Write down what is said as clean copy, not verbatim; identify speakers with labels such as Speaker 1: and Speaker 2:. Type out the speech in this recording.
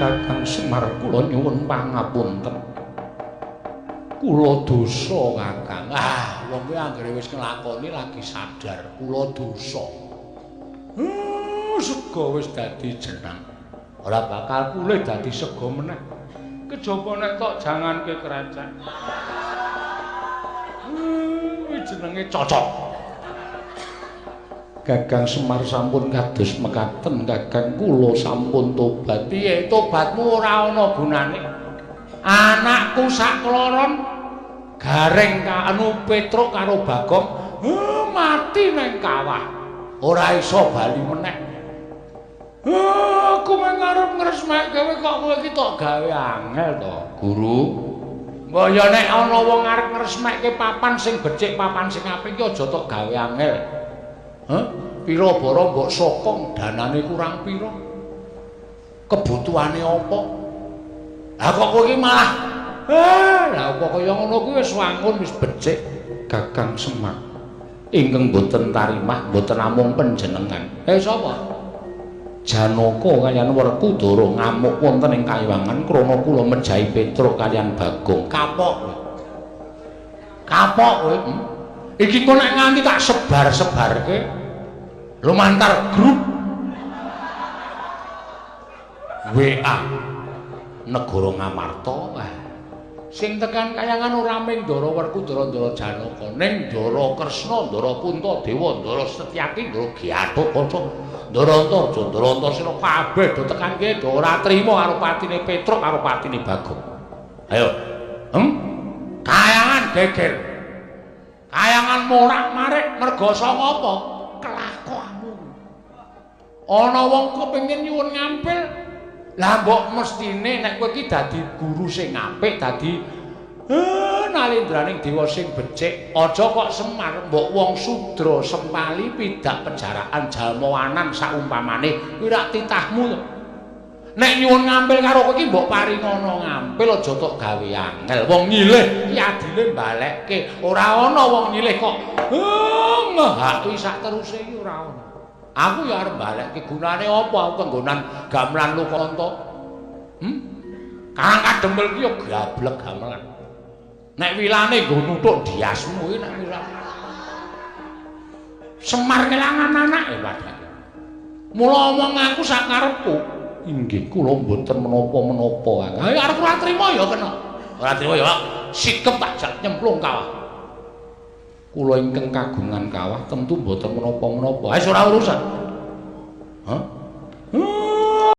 Speaker 1: Kakang Semar, kula nyuwun pangapunten. Kula dosa, Kakang. Ah, wong kuwi anggere wis nglakoni lagi sadar kula dosa. Sega wis dadi jenang. Ora bakal pulih dadi sega meneh. Kejaba nek tok janganke krecek. Kuwi jenenge cocok. Kakang Semar sampun kados mekaten, Kakang, kula sampun tobat. Piye tobatmu ora ana gunane? Anakku sakloron Gareng anu Petruk karo Bagong mati nang kawah. Ora iso bali meneh. Aku mung arep ngresmekke kowe kok kowe iki tok gawe angel to, Guru. Mbok ya nek ana wong arep ngresmekke papan sing becik, papan sing apik iki aja tok gawe angel. Hah? Pira bara mbok sokong danane kurang pira? Kebutuhane apa? Lah kok kowe iki malah lah apa kaya ngono kuwi wis wangun wis becik. Kakang Semar ingkang boten tarimah boten namung panjenengan. Sapa? Janaka kaliyan Werkudara ngamuk wonten ing kayangan krana kula mejahi Petruk kaliyan Bagong. Kapok kowe. Kapok kowe. Iki kok nek nganti tak sebar-sebarke lumantar grup WA negara Ngamarta. Sing tekan kayangan ora mung Ndara Werkudara, Ndara Janaka, ning Ndara Kresna, Ndara Puntadewa, Ndara Setyaki, Ndara Gatotkaca, Ndara Antarja, Ndara Antasena kabeh do tekan kene do ora trima karo patine Petruk karo patine Bagong. Ayo. Kayangan geger. Kayangan morak-marik merga saka apa? Kelakuanmu. Ana wong kepengin nyuwun ngampil. Lah mbok mestine nek kowe iki dadi guru sing apik, dadi nalendraning dewa sing becik, aja kok Semar mbok wong sudra sempali pidak pejaraan jalmawanan saumpamane kuwi rak titahmu to. Nek nyuwun ngampil karo kowe iki mbok paringana ngampil, aja tok gawe angel. Wong nyilih ki adile balekke. Ora ana wong nyilih kok ngehaki sak teruse iki ora ana. Aku ya arep balekke, gunane apa aku kenggonan gamelan Lokanta? Karang Kadempel ki ya gablek gamelan. Nek wilane nggo nuthuk ndiasmu iki nek wilane. Semar kelangan anake padahal. Mula omong aku sak karepku. Inggih kula mboten menapa-menapa. Ayo arep ora trima ya kena. Ora trima ya sikep tak jak nyemplung kawah. Kula ingkang kagungan kawah tentu mboten menapa-menapa. Wis ora urusan. Hah?